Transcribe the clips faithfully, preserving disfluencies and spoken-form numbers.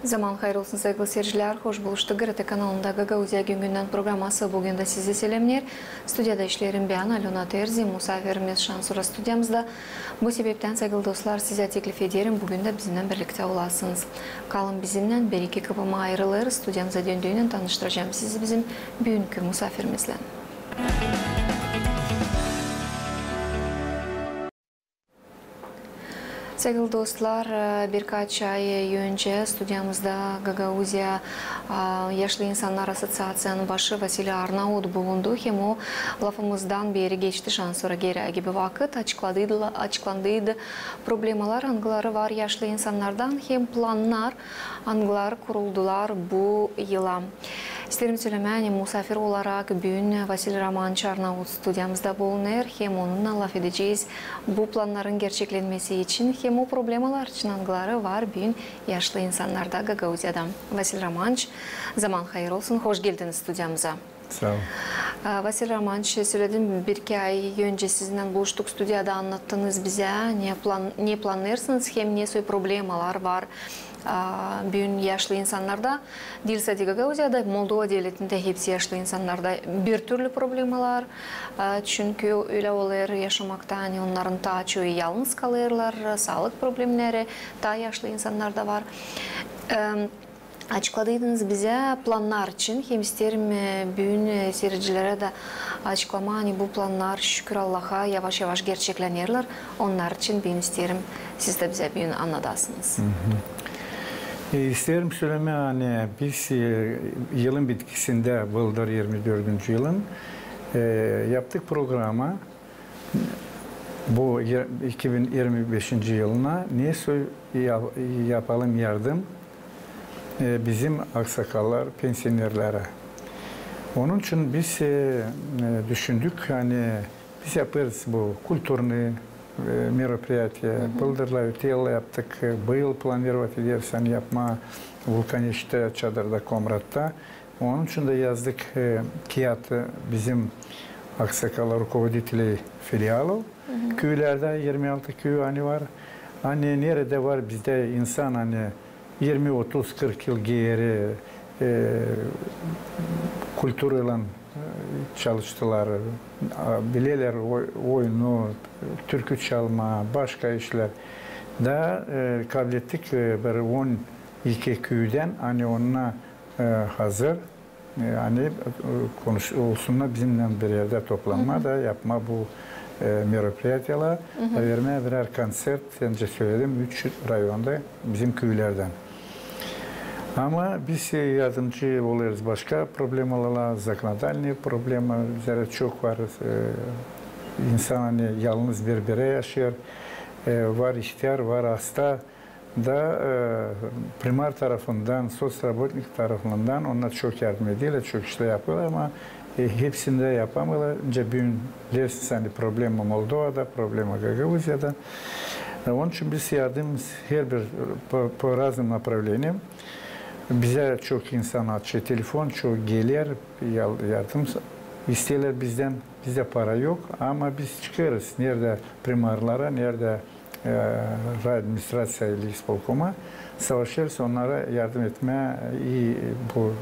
Zaman hayır olsun, saygılı seyircilär. Hoş buluştuk. GRT kanalında Gagauziya gün-gündän programası bugün dä sizi selämneer. Studiyada işleerim bän, Alöna Terzi, musaafirimiz şansora studiyamızda. Bu sebeptän, saygılı dostlar, sizä teklif ederim, bugün dä bizimnän birliktä olasınız. Kalın bizimnän, bir-iki kıpırma ayırılêr, studiyamıza döndüynän tanıştıracam sizi bizim büünkü musaafirimizlän. Saygılı dostlar, e, birkaç ay öncä studiyamızda Gagauziya, a, yaşlı insannar asosiaţiyanın başı Vasiliy Arnaut bulundu. Hem o lafımızdan beeri geçti, şansora geerä gibi vakıt, açıkladıydı, açıkladıydı problemalar, angıları var yaşlı insannarda, hem plannar, angıları kuruldular bu yıla. İsteerim sölemää, ani musaafir olarak büün Vasiliy Romanoviç Arnaut studiyamızda bulunêr, hem onunnan lafedecez bu plannarın gerçeklenmesi için, hem o problemalar için, angıları var büün yaşlı insannarda Gagauziyada. Vasiliy Romanoviç, zaman hayır olsun, hoş geldiniz studiyamıza. Saa ol. A, Vasiliy Romanoviç, söledim, bir-iki ay öncä sizinnän buluştuk studiyada, annattınız bizä, ne plan-, ne plannêêrsınız hem ne soy problemalar var, a, büün yaşlı insannarda. Diil sade Gagauziyada, Moldova devletindä hepsi yaşlı insannarda bir türlü problemalar. A, çünkü ölä olêr yaşamakta, ani onnarın taa çoyu yalnız kalêrlar, saalık problemleri taa yaşlı insannarda var. Em, Açıkladıydınız bizä plannar için, hem isteerim, e, büün, e, seyircilerä dä açıklamaa, ani bu plannar, şükür Allaha, yavaş-yavaş gerçeklenerlär. Onnar için büün isteerim, siz dä bizä büün annadasınız. E, isteerim sölemää, ani biz, e, yılın bitkisindä, bıldır irmi dördüncü yılın, e, yaptık programa. Bu ir-, iki bin irmi beşinci yılına ne soy ya-, yapalım yardım, e, bizim aksakallar, pensionerlerä. Onun için biz, e, e, düşündük, ani biz yapêrız bu kulturnıy, e, meropriyatiya, bıldırlar öteyl yaptık, e, bu yıl planirovat ederiz, ani yapmaa Vulkaneştä, çadırda, Komratta. Onun için dä yazdık, e, kiyatı bizim aksakallar, rukovoditeley filialov. Küülerdä irmi altı küüyü, ani var. Ani neredä var bizdä insan, ani irmi, otuz, kırk yıl geeri, e, kulturaylan, e, çalıştılar, a, bilerlär oy-, oyunu, türkü çalmaa, başka işlär. Da, e, kablettik, e, bir on iki küüdän, ani onnar e, hazır. E, ani, e, konuş-, olsunnar bizimnän bir erdä toplanmaa da yapmaa bu, e, meropriyatiyalar, da vermää birär koncert, öncä söledim, üç rayonda bizim küülerdän. Ama biz, e, yardımcı olêrız başka problemalara, законодательный problema üzerä çok var. E, insan, ani yalnız bir-birä yaşêêr, e, var ihtär, var asta. Da, e, primar tarafından, soţrabotnik tarafından onnar çok yardım ederlär, çok işlär yapêrlar, ama, e, hepsini dä yapamêêrlar. Nicä büün bilersiniz, ani problema Moldovada, problema Gagauziyada. E, onun için biz yardım herbir по, по разным направлениям. Bizä çok insan açêr telefon, çok geler, yal-, yardım isteerlär bizdän. Bizdä para yok, ama biz çıkêrız, neredä primarlara, neredä e, rayadministraţiya ili ispolkoma, savaşêrız onnara yardım etmää i bu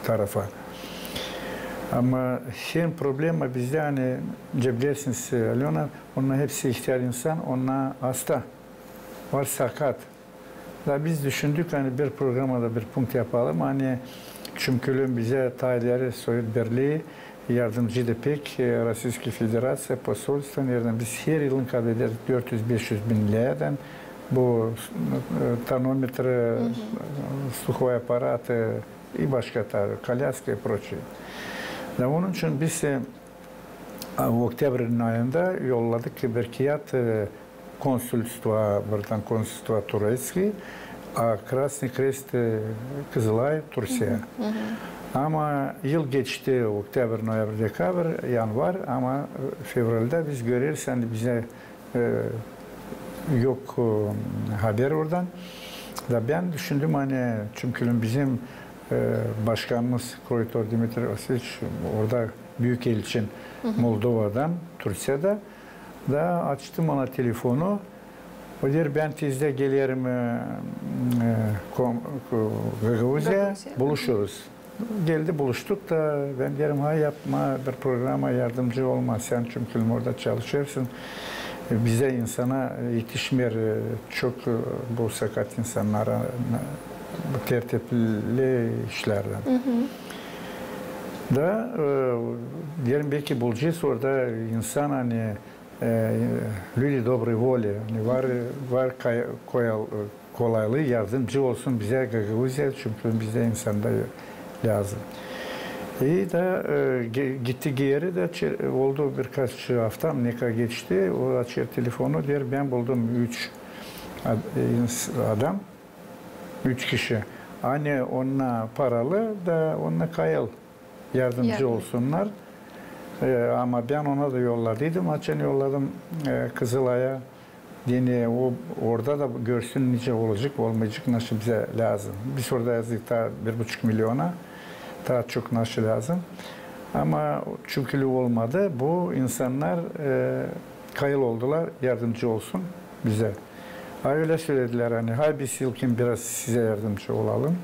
tarafa. Ama hem problema bizdä, ani, nicä bilersiniz, Alöna, onnar hepsi ihtär insan, onnar asta, var sakat. Da biz düşündük, ani bir programada bir punkt yapalım, ani Çümkülüün bizä taa ileri Sovet Birlii yardımcıydı pek, e, Российская Федерация, посольство, neredän biz her yılın kaybederiz dört üz, beş üz bin läädän bu, e, tonometrı, слуховые аппараты, e, i başka taa, коляска и прочее. Da onun için biz, e, a, oktâbrinin ayında yolladık bir kiyat, e, konsulstva, buradan konsulstva Турции, a Красный Крест, e, Kızılayı, Türkiyä. Ama yıl geçti, oktâbr, noyabr, dekabr, yanvar, ama, e, fevraldä biz göreriz, ani bizä, e, yok, e, haber oradan. Da bän düşündüm, ani, çümkü bizim, e, başkanımız Kroytor Dimitriy Vasilyeviç orada büük elçin Moldovadan, Türkiyädä. Da açtım ona telefonu. O deer, bän tizdä gelerim, e, e, kom-, ko-, Gagauziya, buluşuruz. Geldi, buluştuk da bän deerim, ha, yapmaa bir programa yardımcı olmaa sän, çünkü orada çalışêrsın. E, bizä insana etişmeer, e, çok, e, bu sakat insannara, e, bu tertipli işlerdän. Da, e, deerim, beki bulacez orada insan, ani, e, люди доброй воли, ani var, var kay-, koyal-, kolaylı yardımcı olsun bizä Gagauziya, çünkü bizdä insan da lääzım. E, da, e, ge-, gitti geeri da çe-, oldu birkaç afta, ne kadar geçti, o açêr telefonu, deer, bän buldum üç ad-, e, ins-, adam, üç kişi. Ani onnar paralı da onnar kayal yardımcı olsunnar. E, ama bän ona da yolladıydım, açan yolladım, e, Kızılaya. Yine o orada da görsün, nicä olacek, olmayacek, naşı bizä lääzım. Biz orada yazdık taa bir buçuk milyona, taa çok naşı lääzım. Ama çünkü olmadı, bu insannar, e, kayıl oldular, yardımcı olsun bizä. Ha, ölä söledilär, ani, ha, biz ilkin biraz sizä yardımcı olalım.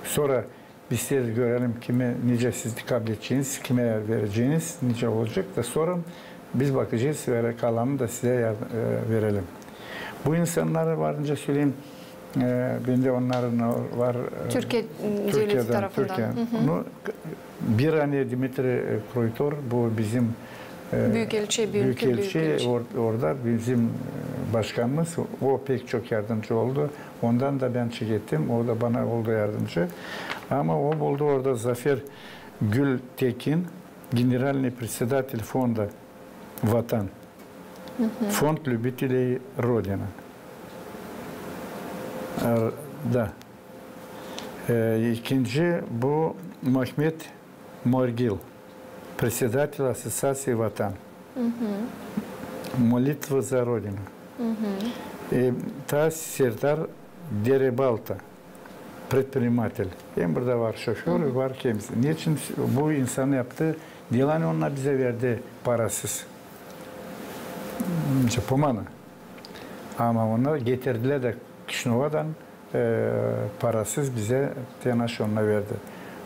Sora biz sizi görelim, kimi, nicä siz kabledeceniz, kimä vereceniz, nicä olacek da sora biz bakacez, vere-, kalanını da sizä yar-, e, verelim. Bu insannar var, nicä söleyim, e, bendä onnarın var, e, Türkiye, e, devleti tarafından. Türkiye. Onu, bir ani Dimitri, e, Kroytor, bu bizim, e, büyükelçi, büyükelçi, or-, orada bizim, e, başkanımız, o pek çok yardımcı oldu. Ondan da bän çekettim, o da bana oldu yardımcı. Ama o buldu orada Zafer Gültekin, генеральный председатель фонда «Ватан». Фонд любителей Родины. E, da. E, ikinci bu Mahmet Morgil, председатель ассоциации «Ватан». Молитва за Родину. E, taa Serdar Derebalta, предприниматель. Hem burada var şoför, var kendisi. Neçin bu insan yaptı? Diil ani onnar bizä verdi parasız. Nicä pomanı. Ama onnar getirdilär da Kişinövadan, e, parasız bizä te naşı onnar verdi.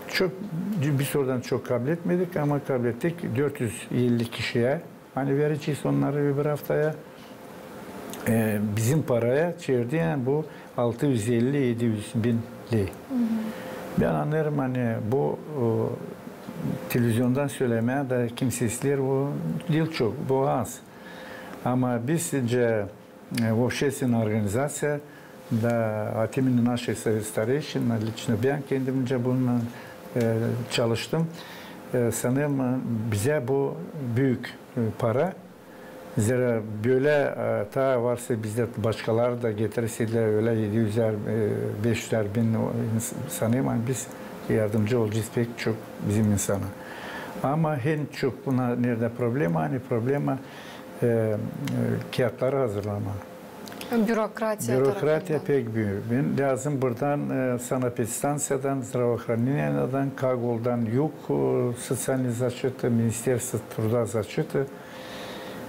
Çok, biz oradan çok kabletmedik, ama kablettik dört üz elli kişiyä. Ani verecez onnarı bir aftaya, e, bizim paraya çevirdi, ani bu altı üz elli, edi üz bin ley. Bän annêêrım, ani bu, o, televiziondan sölemää da kimsä isteer, o diil çok, bu az. Ama biz nicä, e, общественная организация, da, от имени нашей Совета старейшин, lično bän kendimcä bununnan, e, çalıştım. E, sanêrım, e, bizä bu büük, e, para. Zerä bölä, e, taa varsa bizdä başkaları da getirseydilär ölä edi üzär, e, beş üzär bin, o, ins-, sanêrım, ani biz yardımcı olacez pek çok bizim insana. Ama en çok buna neredä problema, ani problema, e, e, kiyatları hazırlamaa. Bürokratiya tarafından. Bürokratiya pek büük. Bän lääzım buradan, e, санэпидстанциядан, здравоохранениедан, Кагулдан юг, e, социальной защиты, Министерство труда, защиты,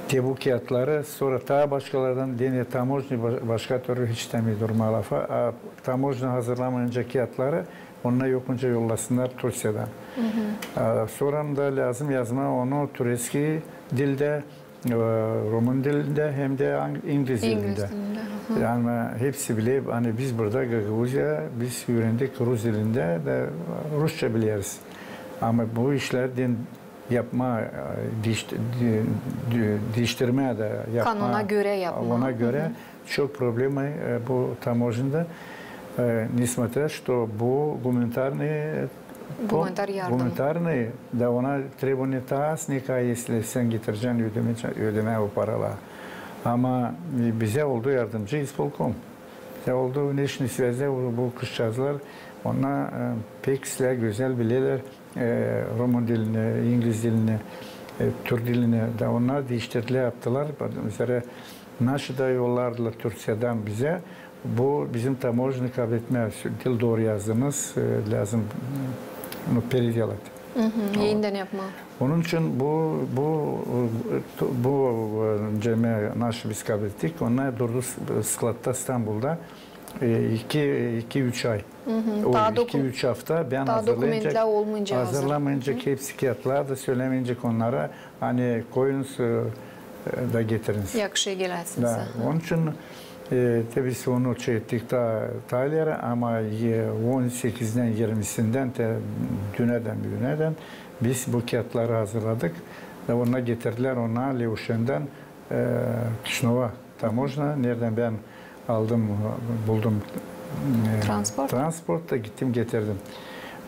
te bu kiyatları, sora taa başkalardan, deyni tamožnı ba-, başka türlü hiç te durmaa lafa, a tamožnı hazırlamayınca kiyatları, onnar yokunca yollasınnar Türkiyädän. A, sora da lääzım yazmaa onu türetski dildä, e, rumın dilindä hem dä ang-, ingliz dilindä. İngliz dilindä, hı hı. Yani hepsi biler, ani biz burada Gagauziya, biz üürendik rus dilindä da rusça bileriz. Ama bu işlerdän yapmaa, e, diişt-, di-, di-, diiştirmää da yapmaa. Kanuna görä yapmaa. Ona görä çok problema, e, bu tamožnada, e, несмотря что bu гуманитарный, e, Гуманитар yardım. Гуманитарный, da ona требование taa az, ne kadar если sän getirecän ödemää, ödemää o paraları. Ama, e, bizä oldu yardımcı исполком. Bizä oldu внешние связи, bu, bu kızçaazlar, onnar, e, pek islää, gözäl bilerlär, e, rumın dilini, ingliz dilini, e, türk dilini da onnar diiştirdilär, yaptılar. Mesela, naşı da yollardılar Türkiyädän bizä. Bu bizim tamožnı kabletmää, diil dooru yazdınız, e, lääzım, ну, переделать. Hı hı, ama yenidän yapmaa. Onun için bu, bu, bu, e, cemi naşı biz kablettik. Onnar durdu s-, skladda İstanbulda, e, iki, iki, üç ay. Hı hı. O iki, üç afta ben hazırlayınca, dokumentlär olmayınca hazır. Hazırlamayınca, hepsi kiyatlar da sölemeyince onnara, ani koyunuz, e, e, da getiriniz. Yakışıya geläsiniz. Da, onun için, e, tabii biz onu şey ettik da, Taylor'a, ama ye-, on sekizdän yirmisindän te, dünedän, büünedän biz bu kiyatları hazırladık. Da onnar getirdilär, onnar Levşendän, e, Kişinöva tamojna, neredän ben aldım, buldum, e, transport, da gittim getirdim.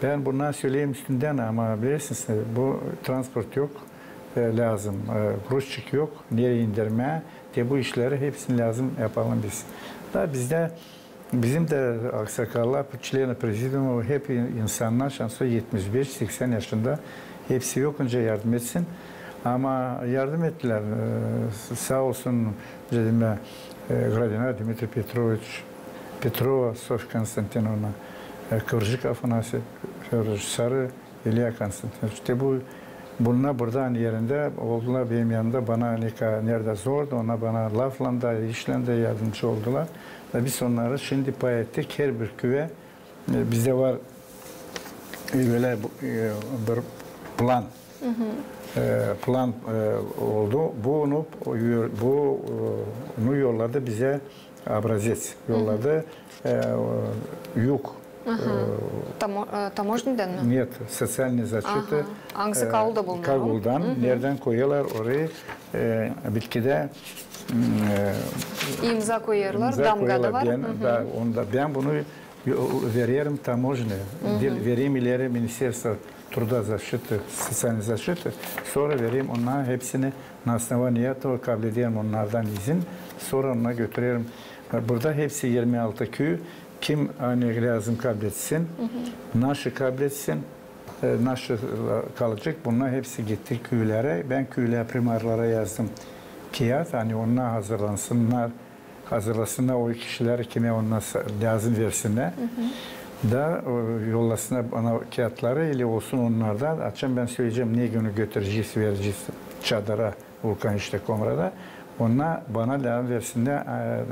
Ben bundan söleyim üstündän, ama bilersiniz, bu transport yok, e, lääzım, e, gruzçik yok, nereyi indirmää, te bu işleri hepsini lääzım yapalım biz. Da bizdä, bizim dä aksakallar, çleni prezidiuma, hep in-, insannar, şanslı etmiş beş, seksän yaşında, hepsi yok, nicä yardım etsin. Ama yardım ettilär, e, s-, saa olsun, dedim ya, e, Gradina Dmitri Petroviç, Petrova Sofya Konstantinovna, e, Kıvrjık Afanasiy Födoroviç, Sarı İlya Konstantinoviç. Te bu, bunnar burada ani erindä oldular benim yanımda, bana neredä zordu, onnar bana laflan da, işlän dä yardımcı oldular. Da biz onnarı şindi pay ettik, herbir küüyä, e, bizdä var, e, bölä bu, e, bir plan. E, plan, e, oldu. Bunu, bu, e, bunu yolladı bizä, образец yolladı, e, yug, e, tamojnadan mı? Нет, социальной защиты, angısı, e, Kagulda bulunêr. Kaguldan, neredän koyêrlar orayı, e, bitkidä, m, e, imza koyêrlar, imza damga da koyêrlar var. Da, onda ben bunu yo-, vererim tamojnaya, vereyim ileri Ministerstvo труда, защиты, социальной защиты, sora vereyim onnara hepsini, на основании этого kablederim onnardan izin, sora onnarı götürerim. Burada hepsi irmi altı küü, kim ani lääzım kabletsin, naşı kabletsin, e, naşı, e, kalacek, bunnar hepsi gitti küülerä. Ben küülerä, primarlara yazdım kiyat, ani onnar hazırlansınnar, hazırlasınnar o kişileri, kimä onnar sa-, lääzım versinnär. Da, e, yollasınnar bana kiyatları, ili olsun onnarda. Açan ben söleyecäm, ne günü götürecez, verecez çadıra, Vulkan işte Komrada. Onnar bana lääzım versinnär,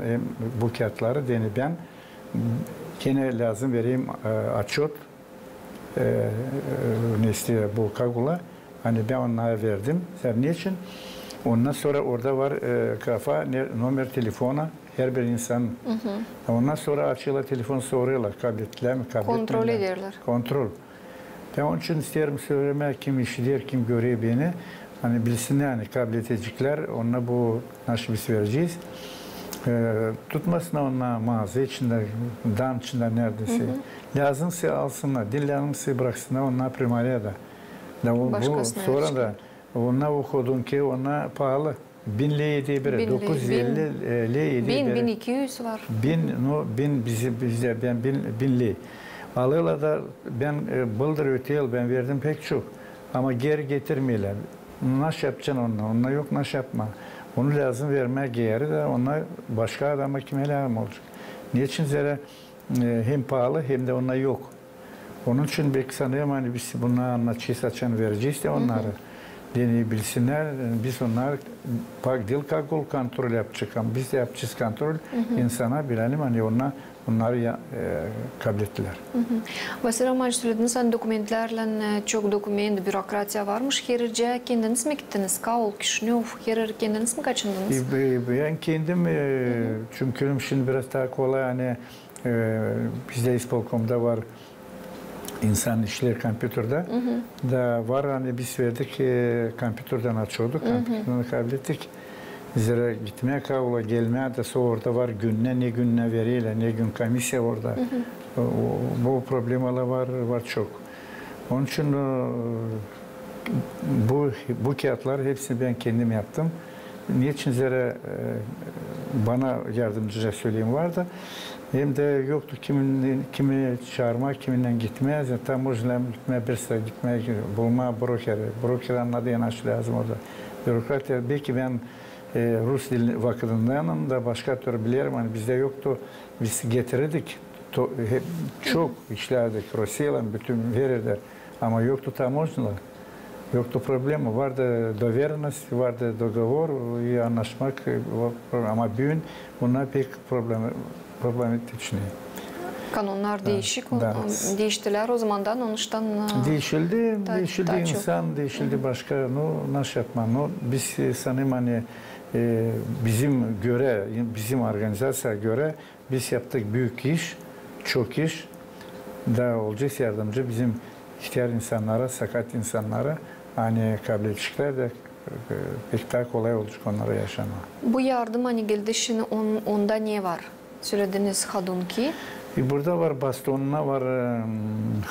e, e, bu kiyatları, deyni ben genä lääzım vereyim, e, отчёт, e, e, nesä bu Kagula, ani ben onnara verdim. Sän neçin? Ondan sora orada var, e, grafa, ne, nomer telefona herbir insanın. Ondan sora açêrlar telefon, sorêrlar, kablettilär mi, kabletmedilär mi. Kontrol ederlär. Kontrol. Ben onun için isteerim sölemää, kim işider, kim görer beni, ani bilsinnär, ani kabledecäklär, onnar bu naşı biz verecez. E, tutmasınnar onnar maaza içindä, dam içindä neredäsä. Lääzımsa alsınnar, diil lääzımsa braksınnar onnar primariyada. Da o, bu sora da onnar o hodunki, onnar paalı. Bin ley eder biri, dokuz üz elli ley eder biri. Bin, bin iki üz var. Bin, no, bin bizi, bizdä, ben bin, bin ley. Alêrlar da, ben, e, bıldır öteyli, ben verdim pek çok. Ama geeri getirmeerlär. Naşı yapacan onnar? Onnar yok naşı yapmaa. Onu lääzım vermää geeri da, onnar başka adama, kimä lääzım olacek. Neçin? Zerä, e, hem paalı, hem dä onnar yok. Onun için beki sanêrım, ani biz bunu annadacez, açan verecez dä onnarı. Deyni bilsinnär, biz onnarı, bak, diil Kagul kontrol yapacek, ama biz dä yapacez kontrol, insana bilelim, ani onnar, onnarı ya, e, kablettilär. Vasiliy Romanoviç, sölediniz, ani dokumentlärlän, e, çok dokument, bürokratiya varmış. Herircä kendiniz mi gittiniz? Kagul, Kişinöv, herir kendiniz mi kaçındınız? E, be-, ben kendim, e, çünkü şindi biraz taa kolay, ani E, bizdä ispolkomda var insan işleer kompyuterdä. Da var, ani biz verdik, e, kompyuterdän açıyorduk, kompyuterdän kablettik. Zerä gitmää Kagula, gelmää dä, sora orada var günnä, ne günnä vererlär, ne gün komissiya orada. O, o, bu problemalar var, var çok. Onun için, e, bu, bu kiyatları hepsini ben kendim yaptım. Neçin? Zerä, e, bana yardımcıca söleyim vardı. Hem dä yoktu kimin, kimi çaarmaa, kiminnän gitmää. Tamojnaya gitmää, bir sıra gitmää, bulmaa brokeri. Broker annadı, naşı lääzım orada. Bürokratiya, beki ben, e, rus dili vakıdındanım da başka türlü bilerim, ani bizdä yoktu. Biz getirirdik, to-, hep, çok işlärdik Rusiyaylan, bütün her erdä. Ama yoktu tamoojnada, yoktu problema. Vardı doverennost, vardı dogovor, e, annaşmak, e, ama büün bunnar pek problematiçnıy. Kanunnar diişik, diiştilär o zamandan, onuştan, e, diişildi, diişildi insan, diişildi başka. Nu, naşey yapmaa? Nu, biz, e, sanêrım, ani, e, bizim görä, bizim organizaţiyaya görä, biz yaptık büük iş, çok iş. Da olacez yardımcı bizim ihtär insannara, sakat insannara, ani kabledeceklär dä, e, pek taa kolay olacek onnara yaşamaa. Bu yardım, ani geldi şindi, onda ne var? Sölediniz hodunki. E, burada var bastonuna, var, e,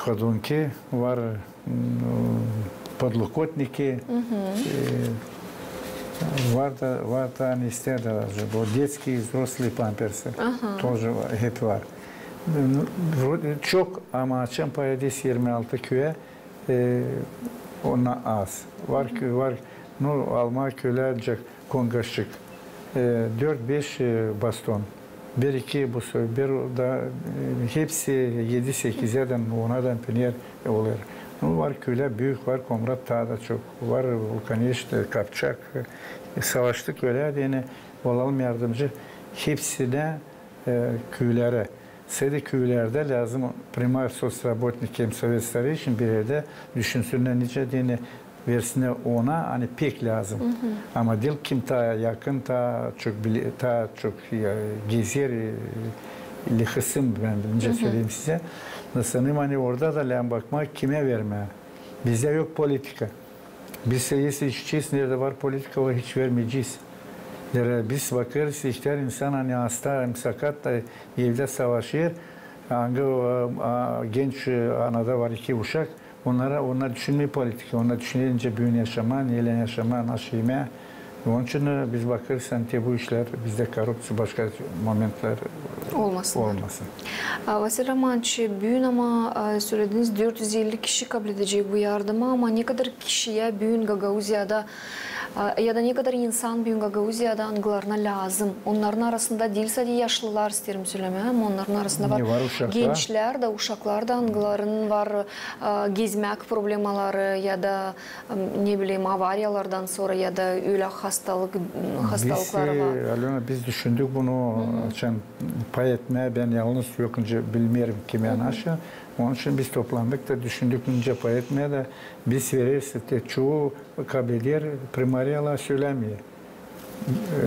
hodunki, var, e, подлокотники, e, var da, var da, ani isteer dä, bu детские, взрослые памперсы. Тоже var, hep var. E, çok, ama açan payı da irmi altı küüyä, e, ondan az. Var ki, var, nu, almaa köylä ancak kongaşçık, e, dört-beş, e, baston. Bir-iki bu soy, bir da, e, hepsi edi-sekizä dä, ona da piner olêr. Nu, var köylä büük, var Komrat, taa da çok, var Vulkaneşt, Kapçak, e, savaştık ölä deyni, olalım yardımcı hepsinä, e, küülerä. Sade küülerdä lääzım primar, sosrabotnik hem sovet stareyşin bir erdä düşünsünnär, nicä deyni, versinnär ona, ani pek lääzım. Ama diil kim taa yakın, taa çok bili-, taa çok, e, gezer, e, lihısın, bän nicä söleyim sizä. Da sanêrım, ani orada da lääzım bakmaa, kimä vermää. Bizdä yok politika. Biz, e, işçiyiz, neredä var politika, o hiç vermeyecez. Biz bakêrız, ihtär insan, ani hasta hem sakat da evdä savaşêr, angı, e, a, genç, e, anada var iki uşak, onnara, onnar düşünmeer politika, onnar düşüner nicä büün yaşamaa, neylän yaşamaa, naşı imää. Onuştan, e, biz bakêrız, ani te bu işlär, bizdä korrupţiya, başka momentlär olmasın. A, Vasilii Romanoviç, büün ama, a, sölediniz, dört üz elli kişi kabledecek bu yardımı, ama ne kadar kişiyä büün Gagauziyada, a, ya da ne kadar insan büün Gagauziyada, angılarına lääzım? Onnarın arasında diil sade yaşlılar, isteerim sölemää, ama onnarın arasında var gençlär dä, uşaklar da, angıların var, a, gezmäk problemaları ya da, ne bileyim, avariyalardan sora ya da ölä hastalık, hastalıkları var. Biz, e, Alöna, biz düşündük bunu, açan pay etmää, bän yalnız yok, nicä bilmeerim kimä, naşı. Onuştan biz toplandık da düşündük, nicä pay etmää dä biz vereriz, te çoyu kableder, primariyalara sölämeer. E,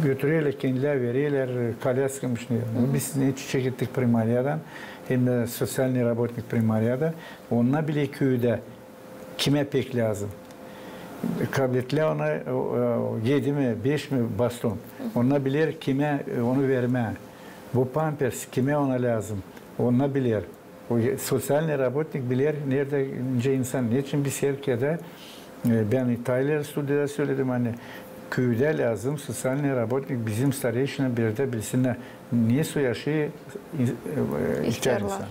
götürerlär, kendilär vererlär, kolyaskamış ne. Biz neçin çekettik primariyadan, hem dä sosialnıy rabotnik primariyada, onnar biler küüdä kimä pek lääzım. Kablettilär ona, e, e, edi mi, beş mi baston. Onnar biler kimä, e, onu vermää. Bu pampers kimä ona lääzım. Onnar biler. O, e, sosialnıy rabotnik biler, neredä, nicä insan. Neçin biz herkerä, e, bän İtaliyada studiyada söledim, ani küüdä lääzım sosialnıy rabotnik, bizim stareyşina bir erdä bilsinnär, nesoy yaşêêr, e, e, ihtär insan.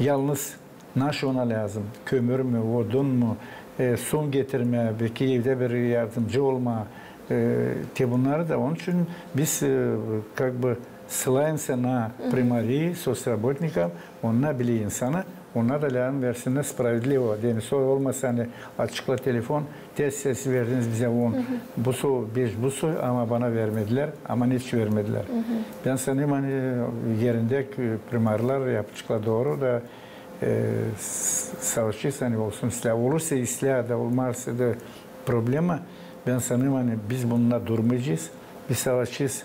Yalnız naşı ona lääzım? Kömür mü, odun mu, e, su getirmää, beki evdä bir yardımcı olmaa, e, te bunnarı da. Onuştan biz, e, как бы, ссылаемся на примарии, соцработников, onnar biler insanı, onnar da lääzım versinnär справедливо. Deyni, sora olmasın, ani açıkla telefon, te siz verdiniz bizä on. Bu soy, beş bu soy, ama bana vermedilär, ama neçin vermedilär? Bän sanêrım, ani yerindä primarlar yapaceklar dooru da, e, s-, savaşêrız, ani olsun islää. Olursa islää da, olmazsa da problema. Bän sanêrım, ani biz bunda durmayacez. Biz savaşêrız.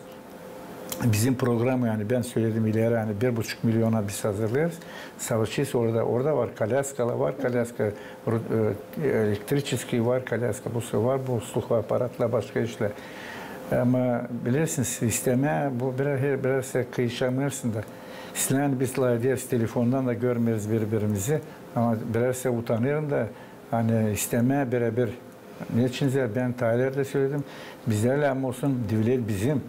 Bizim programa, yani bän söledim ileri, ani bir buçuk milyona biz hazırlêêrız. Savaşêrız orada. Orada var kolyaskalar, var kolyaska, ru-, e, elektriçeskiy var kolyaska, bu var, bu sluhaparatlar, başka işlär. Ama bilersiniz, istemää, bu biraz, her, biraz kıyışamêêrsın da. Sizlän biz lafederiz, telefondan da görmeeriz biri-birimizi. Ama biraz utanêrım da, ani istemää biri-bir. Neçin zerä bän taa ileri dä söledim. Bizdä lääzım olsun devlet bizim.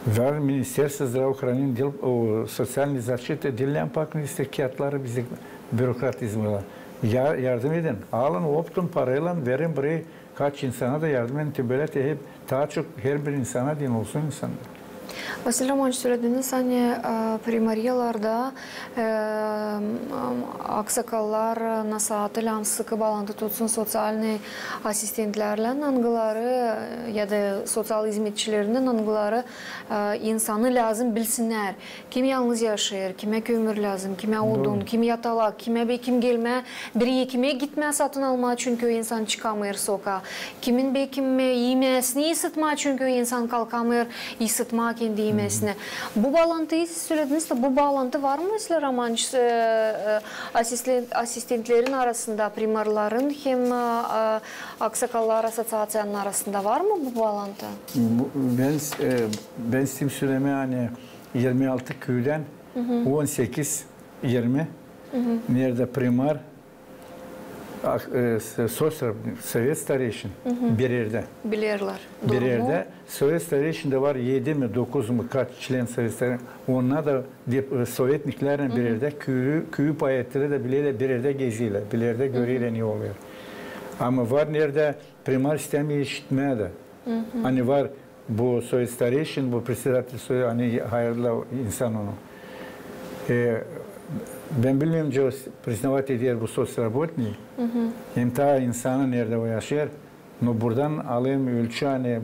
Var Министерство здравоохранения, diil, o, социальной защиты, diil lääzım bakın, işte, kiyatları bizdä bürokrat İzmirlä. Ya, yardım edin. Alın, optun paraylan, verin burayı. Kaç insana da yardım edin, te bölä te hep taa çok herbir insana deyni olsun insan. Vasilii Romanoviç, sölediniz, ani, e, primariyalarda, e, Aksakallar nasaatı lääzım sıkı baalantı tutsun soţialnıy asistentlärlän, angıları, ya da soţial izmetçilerinnän, angıları, e, insanı lääzım bilsinnär. Kim yalnız yaşêêr, kimä kömür lääzım, kimä odun, kim yatalak, kimä beki gelmää, bir ekmek gitmää satın almaa, çünkü o insan çıkamêêr sokaa. Kimin beki iimääsini ısıtmaa, çünkü o insan kalkamêêr ısıtmaa kendi iimääsini. Bu baalantıyı siz sölediniz dä, bu baalantı var mı, Vasilii Romanoviç, e, e, asisten-, asistentlerin arasında, primarların hem, e, e, aksakallar asoţiaţiyanın arasında var mı bu baalantı? Bu, bän, e, bän isteerim sölemää, ani irmi altı küüdän on sekiz, irmi, neredä primar, ak-, e, s-, soţra-, sovet stareşin bir erdä. Bilerlär. Bir erdä. Sovet stareşindä var edi mi, dokuz mu, kaç çlen sovet stareşin. Onnar da dep-, e, sovetniklärlän bir erdä küüyü, küüyü pay ettilär dä, bilelär, bir erdä gezilär, bir erdä görerlär, ne olêr. Ama var neredä primar istämeer işitmää dä. Ani var bu sovet stareşin, bu председатель совета, ani hayırlı insan onu. E, bän bilmeerim, nicä priznavaat eder bu soţraботники. Hem taa insanı neredä o yaşêêr. No buradan alêrım ölçü, ani, e,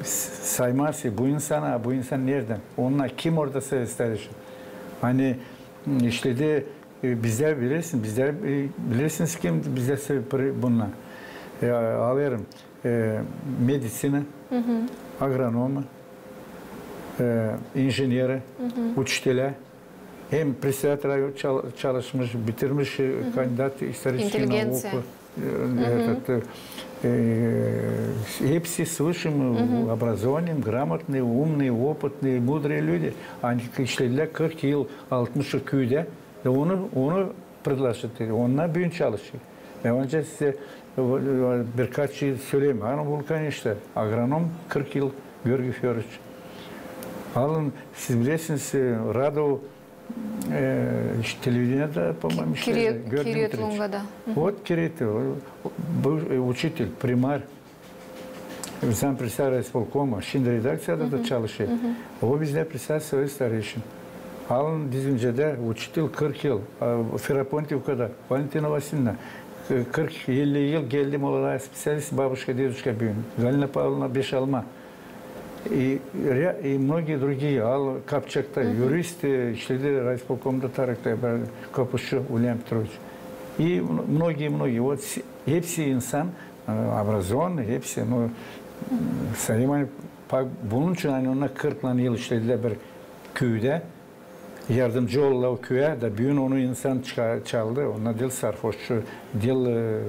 s-, saymaa bu insanı, bu insan neredän? Onnar kim orada sovet stareşin? Ani, m, işledi, e, bizdä bilersin, bizdä, e, bilersiniz kim bizdä se-, pri-, bunnar. E, alêrım, e, meditsina, agronomı, e, injeneri, uçitelä, hem председатель района çal-, çalışmış, bitirmiş, e, kandidat исторических наук, e, этот, e, e, hepsi с высшим образованием, грамотные, умные, опытные, мудрые люди. Ani işledilär kırk yıl, altmış yıl küüdä. E, onu, onu предложить etti. Onnar büün çalışêr. E, onca sizä, e, birkaç şey söleyim. Ani Vulkaneştä, agronom, kırk yıl, Georgiy Födoroviç. Alın, siz bilersiniz, e, Radov, e, işte, televideniyedä, по-моему, işte, Georgiy Dmitriç. Kiret Lungada. Вот Kiret, o, o, bu, e, uçitelь, primar. Zam председателя райисполкома, şindi redakţiyada da çalışêr. O bizdä председатель совета старейшин. Alın, bizim öncedä uçitelь kırk yıl, a, Ferapontivkada, Valentina Vasilyevna, e, kırk, elli yıl geldi молодая специалист, бабушка, дедушка büün. Galina Pavlovna Beşalma. И, ря-, и многие другие, al Kapçakta, yurist, e, işledi райисполкомда, Tarıkta, Kopuşçu Ulyan Petroviç. И м-, многие, многие. Вот с-, hepsi insan, e, образованный, hepsi, no, m, sayêrım, ani, bak, bunun için, ani, onnar kırk yıl işledilär bir küüdä, yardımcı oldular o küüyä, da büün onu insan çıka-, çaldı, onnar diil sarhoşçu, diil, e,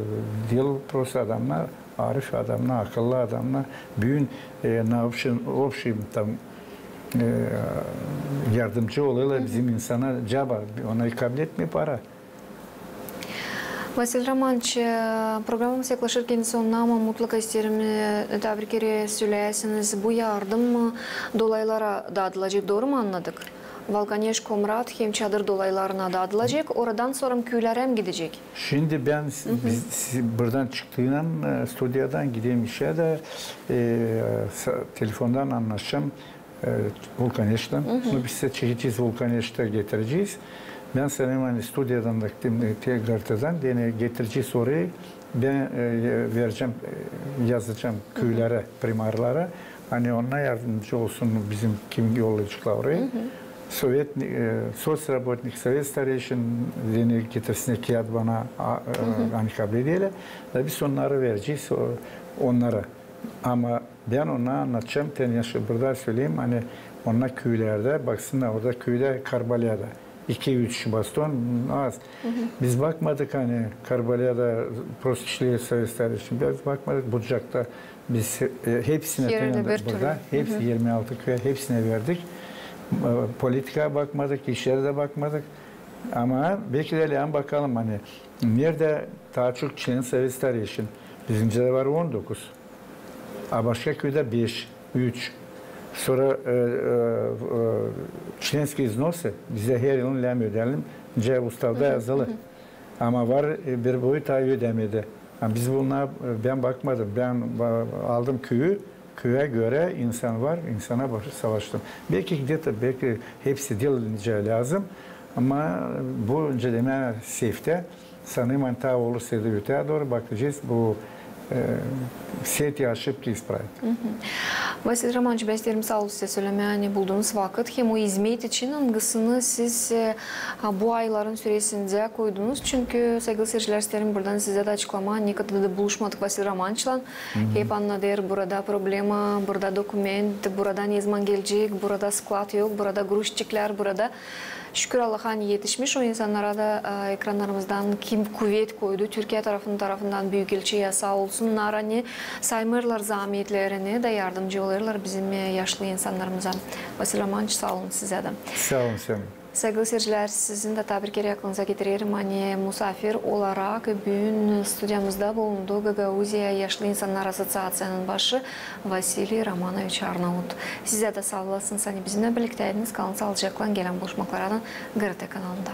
diil, просто adamnar, arif adamnar, akıllı adamnar. Büün, e, на общем, общем там, e, yardımcı olêrlar bizim insana caba, onnar kabletmeer para. Vasilii Romanoviç, e, programamız yaklaşêr kendi sonuna, ama mutlaka isteerim, e, taa bir kerä söleyäsiniz, bu yardım, e, dolaylara daadılacek, dooru mu annadık? Vulkaneş, Komrat hem Çadır dolaylarına daadılacek, oradan sora küülerä mi gidecek? Şindi bän s-, biz, siz buradan çıktıynan, e, studiyadan gideyim işä dä, e, sa-, telefondan annaşacam. E, Vulkaneştän. No, biz sizä çekecez Vulkaneştä, getirecez. Bän sanêrım, ani studiyadan da, te-, te-, gazetädän, deyni, getirecez orayı. Bän, e, verecäm, e, yazacam küülerä, primarlara. Ani onnar yardımcı olsun bizim, kim yollayaceklar orayı. Совет, e, соцработник, совет старейшин, deyni, getirsinnär kiyat bana, a, e, ani kabledilär. Da biz onnarı verecez, o, onnara. Ama bän ona annadacam, te, neşey burada söleyim, ani onnar küülerdä, baksınnar, orada küüdä Karbalyada. İki-üç baston az. Biz bakmadık, ani Karbalyada просто işleer совет старейшин. Biz bakmadık, Bucakta biz, e, hepsinä burada, hepsi irmi altı küüyä, hepsinä verdik. E, politikaya bakmadık, işlerä dä bakmadık. Ama beki dä lääzım bakalım, ani neredä taa çok член совета старейшин. Bizimcä dä var on dokuz. A başka küüdä beş, üç. Sora, e, e, e, членские взносы bizdä her yılın lääzım ödeyelim, nicä ustavda yazılı. Ama var, e, bir boyu taa ödemedi. Ama biz buna, e, bän bakmadım. Bän ba-, aldım küüyü, küüyä görä insan var, insana baş-, savaştım. Beki где-то, beki hepsi diil nicä lääzım. Ama bu öncä demää seftä, sanêrım, ani taa olêr seftä ötää dooru bakacez, bu, e, seti aşıp da ispravit. Vasil Romanoviç, bän isteerim saa olun sizä sölemää, ani buldunuz vakıt hem o izmet için, angısını siz, e, bu ayların süresindä koydunuz. Çünkü, saygılı siircilär, isteerim buradan sizä dä açıklamaa, nekadar da buluşmadık Vasil Romanoviçlan. Hep annadêr, burada problema, burada dokument, burada nezaman gelecek, burada sklad yok, burada gruzçiklär, burada. Şükür Allaha, ani etişmiş o insannara da, e, ekrannarımızdan kim kuvet koydu, Türkiye tarafın-, tarafından büük elçiyi, saa olsunnar, ani saymêêrlar zametlerini da yardımcı olêrlar bizim, e, yaşlı insannarımıza. Vasil Romanoviç, saa olun sizä dä. Saa olun sän. Saygılı siircilär, sizin dä taa bir kerä aklınıza getirerim, ani musaafir olarak büün studiyamızda bulundu Gagauziya Yaşlı insannar asosiaţiyanın başı Vasiliy Romanoviç Arnaut. Sizä dä saa olasınız, ani bizimnän birliktäydiniz. Kalın saalıcaklan, gelän buluşmaklara da GRT kanalında.